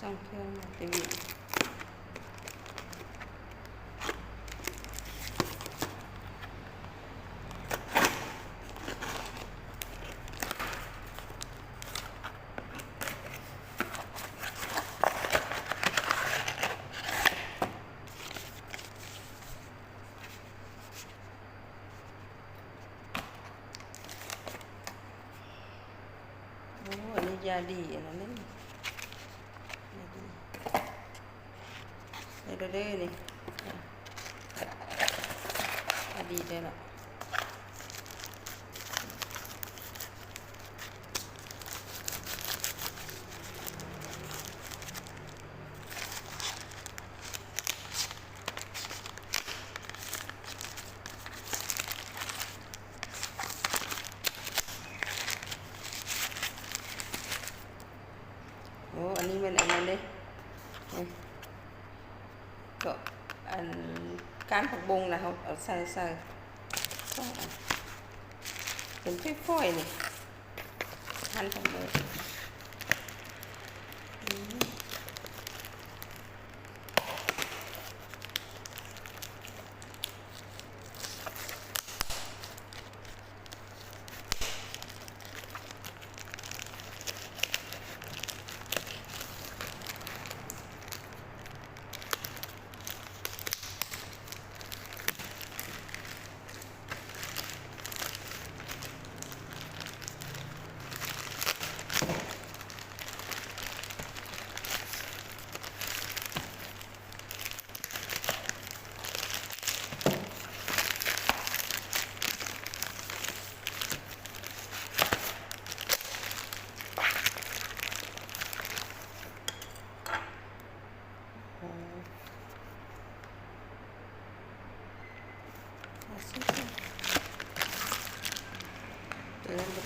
ສ້າງເຄື່ອງມາເຕັມ. ໂອ້ ອັນນີ້ຢາດີ ອັນນັ້ນເດ້ ຢາດີ ໄດ້ແລ້ວເດີນີ້ ຢາດີໄດ້ລະ. ໂອ້ ອັນນີ້ແມ່ນອັນນັ້ນເດ້ ນີ້ ກໍອັນກ້ານຜັກບົ້ງນະ ເຮົາເອົາໃສ່ ໃສ່ສອງອັນ ເປັນຝອຍໆ ນີ້. ໂອ້ ໂຕນັ້ນບໍ່